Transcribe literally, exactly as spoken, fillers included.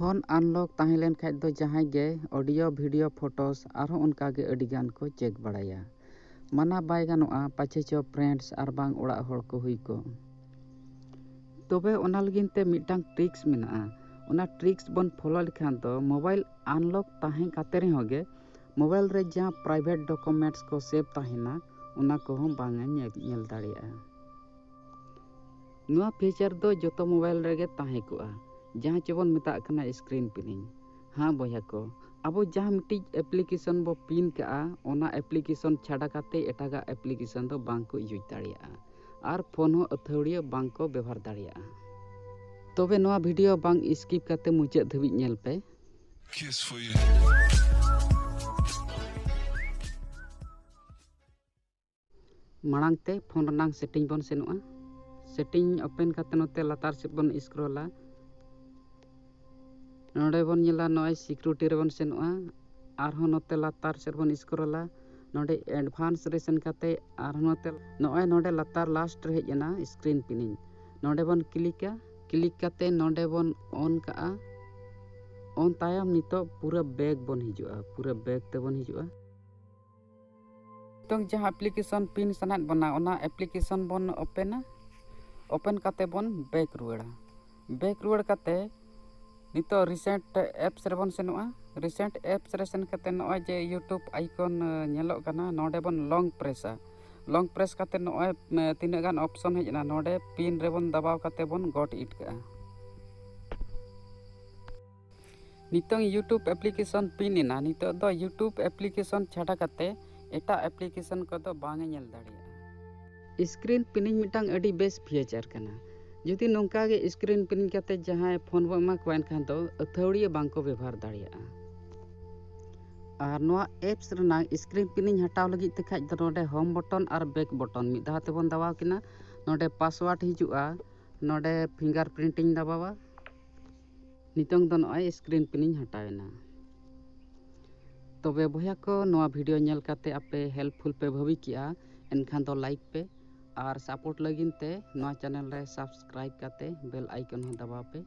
Phone ᱟᱱᱞᱚᱠ ᱛᱟᱦᱮᱸ ᱞᱮᱱ ᱠᱷᱟᱡ ᱫᱚ ᱡᱟᱦᱟᱸᱭ ᱜᱮ ᱚᱰᱤᱭᱳ, ᱵᱷᱤᱰᱤᱭᱳ, ᱯᱷᱳᱴᱳᱥ ᱟᱨᱦᱚᱸ ᱚᱱᱠᱟ ᱜᱮ ᱟᱹᱰᱤ ᱜᱟᱱ ᱠᱚ ᱪᱮᱠ ᱵᱟᱲᱟᱭᱟ᱾ ᱢᱟᱱᱟ ᱵᱟᱭ ᱜᱟᱱᱚᱜᱼᱟ, ᱯᱟᱪᱷᱮ ᱪᱚ ᱯᱷᱨᱮᱱᱰᱥ ᱟᱨ ᱵᱟᱝ ᱚᱲᱟᱜ ᱦᱚᱲ ᱠᱚ ᱦᱩᱭ ᱠᱚᱜ᱾ ᱛᱚᱵᱮ ᱚᱱᱟ ᱞᱟᱹᱜᱤᱫ ᱛᱮ ᱢᱤᱫᱴᱟᱝ ᱴᱨᱤᱠᱥ ᱢᱮᱱᱟᱜᱼᱟ᱾ ᱚᱱᱟ ᱴᱨᱤᱠᱥ ᱵᱚᱱ ᱯᱷᱳᱞᱳ ᱞᱮᱠᱷᱟᱱ ᱫᱚ ᱢᱳᱵᱟᱭᱤᱞ ᱟᱱᱞᱚᱠ ᱛᱟᱦᱮᱸ ᱠᱟᱛᱮ ᱨᱮᱦᱚᱸ ᱜᱮ ᱢᱳᱵᱟᱭᱤᱞ ᱨᱮ ᱡᱟᱦᱟᱸ ᱯᱨᱟᱭᱵᱷᱮᱴ ᱰᱚᱠᱩᱢᱮᱱᱴᱥ ᱠᱚ ᱥᱮᱵᱷ ᱛᱟᱦᱮᱱᱟ, ᱚᱱᱟ ᱠᱚᱦᱚᱸ ᱵᱟᱝ ᱮ ᱧᱮᱞ, ᱧᱮᱞ ᱫᱟᱲᱮᱭᱟᱜᱼᱟ᱾ ᱱᱚᱣᱟ ᱯᱷᱤᱪᱟᱨ ᱫᱚ ᱡᱚᱛᱚ ᱢᱳᱵᱟᱭᱤᱞ ᱨᱮᱜᱮ ᱛᱟᱦᱮᱸ ᱠᱚᱜᱼᱟ, ᱡᱟᱦᱟᱸ ᱪᱮ ᱵᱚᱱ ᱢᱮᱛᱟᱜ ᱠᱟᱱᱟ ᱥᱠᱨᱤᱱ ᱯᱤᱱᱤᱝ᱾ ᱦᱮᱸ ᱵᱚᱭᱦᱟ ᱠᱚ, ᱟᱵᱚ ᱡᱟᱦᱟᱸ ᱢᱤᱫᱴᱤᱡ ᱮᱯᱞᱤᱠᱮᱥᱚᱱ ᱵᱚ ᱯᱤᱱ ᱠᱟᱜᱼᱟ, ᱚᱱᱟ ᱮᱯᱞᱤᱠᱮᱥᱚᱱ ᱪᱷᱟᱰᱟ ᱠᱟᱛᱮ ᱮᱴᱟᱜᱟᱜ ᱮᱯᱞᱤᱠᱮᱥᱚᱱ ᱫᱚ ᱵᱟᱝ ᱠᱚ ᱤᱭᱩᱡᱽ ᱫᱟᱲᱮᱭᱟᱜᱼᱟ ᱟᱨ ᱯᱷᱳᱱ ᱦᱚᱸ ᱟᱹᱛᱷᱟᱹᱣᱲᱤᱭᱟᱹ ᱵᱟᱝ ᱠᱚ ᱵᱮᱵᱚᱦᱟᱨ ᱫᱟᱲᱮᱭᱟᱜᱼᱟ᱾ ᱛᱚᱵᱮ ᱱᱚᱣᱟ ᱵᱷᱤᱰᱤᱭᱳ ᱵᱟᱝ ᱥᱠᱤᱯ ᱠᱟᱛᱮ ᱢᱩᱪᱟᱹᱫ ᱫᱷᱟᱹᱵᱤᱡ ᱧᱮᱞ ᱯᱮ᱾ Kiss for you. ᱢᱟᱲᱟᱝ ᱛᱮ ᱯᱷᱳᱱ ᱨᱮᱱᱟᱝ ᱥᱮᱴᱤᱝ ᱵᱚᱱ ᱥᱮᱱᱚᱜᱼᱟ᱾ ᱥᱮᱴᱤᱝ ᱳᱯᱮᱱ ᱠᱟᱛᱮ ᱱᱚᱛᱮ ᱞᱟᱛᱟᱨ ᱥᱮᱫ ᱵᱚᱱ ᱥᱠᱨᱚᱞᱟ᱾ ᱱᱚᱰᱮ ᱵᱚᱱ ᱧᱮᱞᱟ, ᱱᱚᱜᱼᱚᱭ ᱥᱤᱠᱩᱨᱤᱴᱤ ᱨᱮᱵᱚᱱ ᱥᱮᱱᱚᱜᱼᱟ᱾ ᱟᱨᱦᱚᱸ ᱱᱚᱛᱮ ᱞᱟᱛᱟᱨ ᱥᱮᱫ ᱵᱚᱱ ᱥᱠᱨᱚᱞᱟ᱾ ᱱᱚᱰᱮ ᱮᱰᱵᱷᱟᱱᱥ ᱨᱮ ᱥᱮᱱ ᱠᱟᱛᱮ ᱟᱨᱦᱚᱸ ᱱᱚᱛᱮ, ᱱᱚᱜᱼᱚᱭ ᱱᱚᱰᱮ ᱞᱟᱛᱟᱨ ᱞᱟᱥᱴ ᱨᱮ ᱦᱮᱡ ᱮᱱᱟ ᱥᱠᱨᱤᱱ ᱯᱤᱱᱤᱝ᱾ ᱱᱚᱰᱮ ᱵᱚᱱ ᱠᱞᱤᱠᱟ᱾ ᱠᱞᱤᱠ ᱠᱟᱛᱮ ᱱᱚᱰᱮ ᱵᱚᱱ ᱚᱱ ᱠᱟᱜᱼᱟ᱾ ᱚᱱ ᱛᱟᱭᱚᱢ ᱱᱤᱛᱚᱜ ᱯᱩᱨᱟᱹ ᱵᱮᱠ ᱵᱚᱱ ᱦᱤᱡᱩᱜᱼᱟ, ᱯᱩᱨᱟᱹ ᱵᱮᱠ ᱛᱮᱵᱚᱱ ᱦᱤᱡᱩᱜᱼᱟ᱾ ᱱᱤᱛᱚᱝ ᱡᱟᱦᱟᱸ ᱮᱯᱞᱤᱠᱮᱥᱚᱱ ᱯᱤᱱ ᱥᱟᱱᱟᱭᱮᱫ ᱵᱚᱱᱟ, ᱚᱱᱟ ᱮᱯᱞᱤᱠᱮᱥᱚᱱ ᱵᱚᱱ ᱳᱯᱮᱱᱟ᱾ ᱳᱯᱮᱱ ᱠᱟᱛᱮ ᱵᱚᱱ ᱵᱮᱠ ᱨᱩᱣᱟᱹᱲᱟ᱾ ᱵᱮᱠ ᱨᱩᱣᱟᱹᱲ ᱠᱟᱛᱮ ᱱᱤᱛᱚᱜ ᱨᱤᱥᱮᱱᱴ ᱮᱯᱥ ᱨᱮᱵᱚᱱ ᱥᱮᱱᱚᱜᱼᱟ᱾ ᱨᱤᱥᱮᱱᱴ ᱮᱯᱥ ᱨᱮ ᱥᱮᱱ ᱠᱟᱛᱮ ᱱᱚᱜᱼᱚᱭ ᱡᱮ ᱭᱩᱴᱩᱵᱽ ᱟᱭᱠᱚᱱ, ᱮ, ᱧᱮᱞᱚᱜ ᱠᱟᱱᱟ, ᱱᱚᱰᱮ ᱵᱚᱱ ᱞᱚᱝ ᱯᱨᱮᱥᱟ᱾ ᱞᱚᱝ ᱯᱨᱮᱥ ᱠᱟᱛᱮ ᱱᱚᱜᱼᱚᱭ, ᱮ, ᱛᱤᱱᱟᱹᱜ ᱜᱟᱱ ᱚᱯᱥᱚᱱ ᱦᱮᱡ ᱮᱱᱟ, ᱱᱚᱰᱮ ᱯᱤᱱ ᱨᱮᱵᱚᱱ ᱫᱟᱵᱟᱣ ᱠᱟᱛᱮ ᱵᱚᱱ ᱜᱚᱴ ᱤᱫ ᱠᱟᱜᱼᱟ᱾ ᱱᱤᱛᱚᱝ ᱭᱩᱴᱩᱵᱽ ᱮᱯᱞᱤᱠᱮᱥᱚᱱ ᱯᱤᱱ ᱮᱱᱟ᱾ ᱱᱤᱛᱚᱜ ᱫᱚ ᱭᱩᱴᱩᱵᱽ ᱮᱯᱞᱤᱠᱮᱥᱚᱱ ᱪᱷᱟᱰᱟ ᱠᱟᱛᱮ ᱮᱴᱟᱜ ᱮᱯᱞᱤᱠᱮᱥᱚᱱ ᱠᱚᱫᱚ ᱵᱟᱝ ᱮ ᱧᱮᱞ ᱫᱟᱲᱮᱭᱟᱜᱼᱟ᱾ ᱥᱠᱨᱤᱱ ᱯᱤᱱᱤᱝ ᱢᱤᱫᱴᱟᱝ ᱟᱹᱰᱤ ᱵᱮᱥ ᱯᱷᱤᱪᱟᱨ ᱠᱟᱱᱟ᱾ ᱡᱩᱫᱤ ᱱᱚᱝᱠᱟ ᱜᱮ ᱥᱠᱨᱤᱱ ᱯᱤᱱᱤᱝ ᱠᱟᱛᱮ ᱡᱟᱦᱟᱸᱭ ᱯᱷᱳᱱ ᱵᱚ ᱮᱢᱟ ᱠᱚᱣᱟ, ᱮᱱᱠᱷᱟᱱ ᱫᱚ ᱟᱹᱛᱷᱟᱹᱣᱲᱤᱭᱟᱹ ᱵᱟᱝ ᱠᱚ ᱵᱮᱵᱚᱦᱟᱨ ᱫᱟᱲᱮᱭᱟᱜᱼᱟ᱾ ᱟᱨ ᱱᱚᱣᱟ ᱮᱯᱥ ᱨᱮᱱᱟᱜ ᱥᱠᱨᱤᱱ ᱯᱤᱱᱤᱝ ᱦᱟᱴᱟᱣ ᱞᱟᱹᱜᱤᱫ ᱛᱮ ᱠᱷᱟᱡ ᱫᱚ ᱱᱚᱰᱮ ᱦᱳᱢ ᱵᱚᱴᱚᱱ ᱟᱨ ᱵᱮᱠ ᱵᱚᱴᱚᱱ ᱢᱤᱫ ᱫᱷᱟᱣ ᱛᱮᱵᱚᱱ ᱫᱟᱵᱟᱣ ᱠᱤᱱᱟ᱾ ᱱᱚᱰᱮ ᱯᱟᱥᱣᱟᱨᱰ ᱦᱤᱡᱩᱜᱼᱟ, ᱱᱚᱰᱮ ᱯᱷᱤᱝᱜᱟᱨ ᱯᱨᱤᱱᱴ ᱤᱧ ᱫᱟᱵᱟᱣᱟ᱾ ᱱᱤᱛᱚᱝ ᱫᱚ ᱱᱚᱜᱼᱚᱭ ᱥᱠᱨᱤᱱ ᱯᱤᱱᱤᱝ ᱦᱟᱴᱟᱣ ᱮᱱᱟ᱾ ᱛᱚᱵᱮ ᱵᱚᱭᱦᱟ ᱠᱚ, ᱱᱚᱣᱟ ᱵᱷᱤᱰᱤᱭᱳ ᱧᱮᱞ ᱠᱟᱛᱮ ᱟᱯᱮ ᱦᱮᱞᱯᱯᱷᱩᱞ ᱯᱮ ᱵᱷᱟᱹᱵᱤ ᱠᱮᱜᱼᱟ, ᱮᱱᱠᱷᱟᱱ ᱫᱚ ᱞᱟᱭᱤᱠ ᱯᱮ ᱟᱨ ᱥᱟᱯᱳᱨᱴ ᱞᱟᱹᱜᱤᱫ ᱛᱮ ᱱᱚᱣᱟ ᱪᱮᱱᱮᱞ ᱨᱮ ᱥᱟᱵᱥᱠᱨᱟᱭᱤᱵ ᱠᱟᱛᱮ ᱵᱮᱞ ᱟᱭᱠᱚᱱ ᱦᱚᱸ ᱫᱟᱵᱟᱣ ᱯᱮ᱾